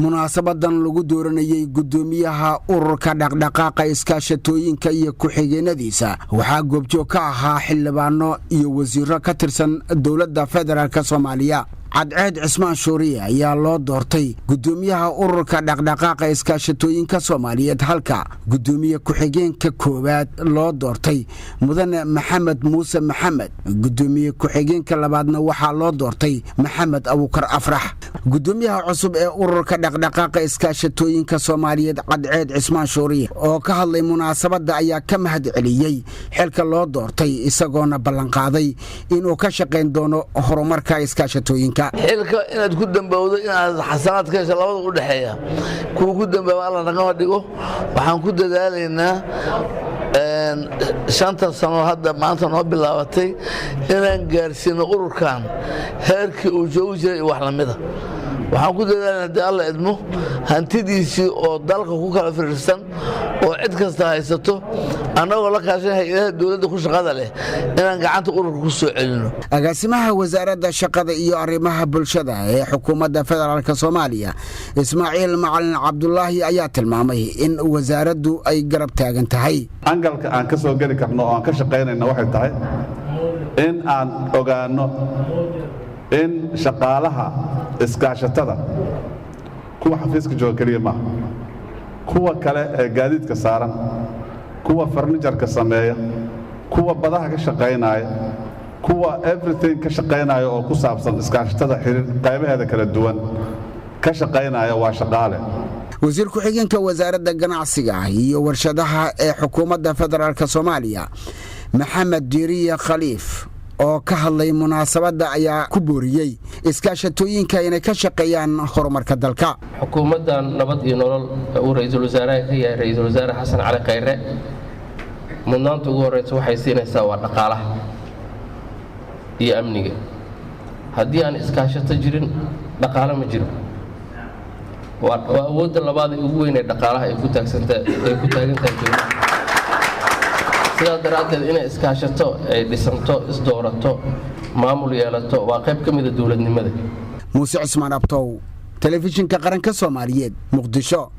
Munaasabadan lagu dooranayey guddoomiyaha Ururka Dhaqdhaqaaqa Iskaashatooyinka iyo ku-xigeenadiisa waxaa goobjoog ka ahaa xildhibaano iyo wasiiro ka tirsan Dowladda Federaalka Soomaaliya. Cadceed Cismaan Shuuriye ayaa loo doortay guddoomiyaha Ururka Dhaqdhaqaaqa Iskaashatooyinka Soomaaliyeed, halka guddoomiye ku-xigeenka koowaad loo doortay Mudane Maxamed Muuse Maxamed. Guddoomiye ku-xigeenka labaadna waxaa loo doortay Maxamed Abuukar Afrax. Guddoomiyaha cusub ee Ururka Dhaqdhaqaaqa Iskaashatooyinka Soomaaliyeed, Cadceed Cismaan Shuuriye, oo ka hadlay munaasabadda ayaa ka mahad celiyey xilka loo doortay, isagoona ballanqaaday inuu ka shaqayn doono horumarka iskaashatooyinka. Xilka inaad ku dambowdo, inaad xasanaad ka hesho, labada u dhexeeya kuwa ku dambaaba Alla nagama dhigo. Waxaan ku dadaalaynaa 5-ta sano hadda maanta noo bilaabatay inaan gaarsiino ururkan heerkii uu joogi jiray iyo wax lamida. Waxaan ku dadaalayna, haddii Alla idmo, hantidiisii oo dalka ku kala firirsan oo cid kasta haysato, annagoo la kaashan hay-adaha dowladda ku shaqada leh, inaan gacanta ururka ku soo celino. Agaasimaha Wasaaradda Shaqada iyo Arrimaha Bulshada ee Xukuumadda Federaalka Soomaaliya, Ismaaciil Macalin Cabdulaahi, ayaa tilmaamay in wasaaraddu ay garab taagan tahay. Angle-ka aan ka soo geli karno oo aan ka shaqaynayno waxay tahay in aan ogaanno in shaqaalaha iskaashatada, kuwa xafiiska jooga keliya maaha, kuwa kale ee gaadiidka saaran, kuwa furniture-ka sameeya, kuwa badaha ka shaqaynaya, kuwa everything ka shaqaynaya oo ku saabsan iskaashatada, xiriir qaybaheeda kala duwan ka shaqaynaya, waa shaqaale. Wasiir ku-xigeenka Wasaaradda Ganacsiga iyo Warshadaha ee Xukuumadda Federaalka Soomaaliya, Maxamed Diiriye Khaliif, oo ka hadlay munaasabadda ayaa ku booriyey iskaashatooyinka inay ka shaqeeyaan horumarka dalka. Xukuumaddan Nabad iyo Nolol uu ra-iisul wasaaraha ka yahay, Ra-iisul Wasaare Xasan Cali Khayre, mudnaanta ugu horreysa waxay siinaysaa waa dhaqaalaha iyo amniga. Haddii aan iskaashato jirin, dhaqaalo ma jiro. Waa awoodda labaad ee ugu weyn ee dhaqaalaha ay ku taagsantaay ku taagan tahay dowladda. Sidaas daraaddeed, inay iskaashato ay dhisanto, isdoorato, maamul yeelato, waa qayb ka mida dowladnimada. Muuse Cismaan Abtow, Telefishinka Qaranka Soomaaliyeed, Muqdisho.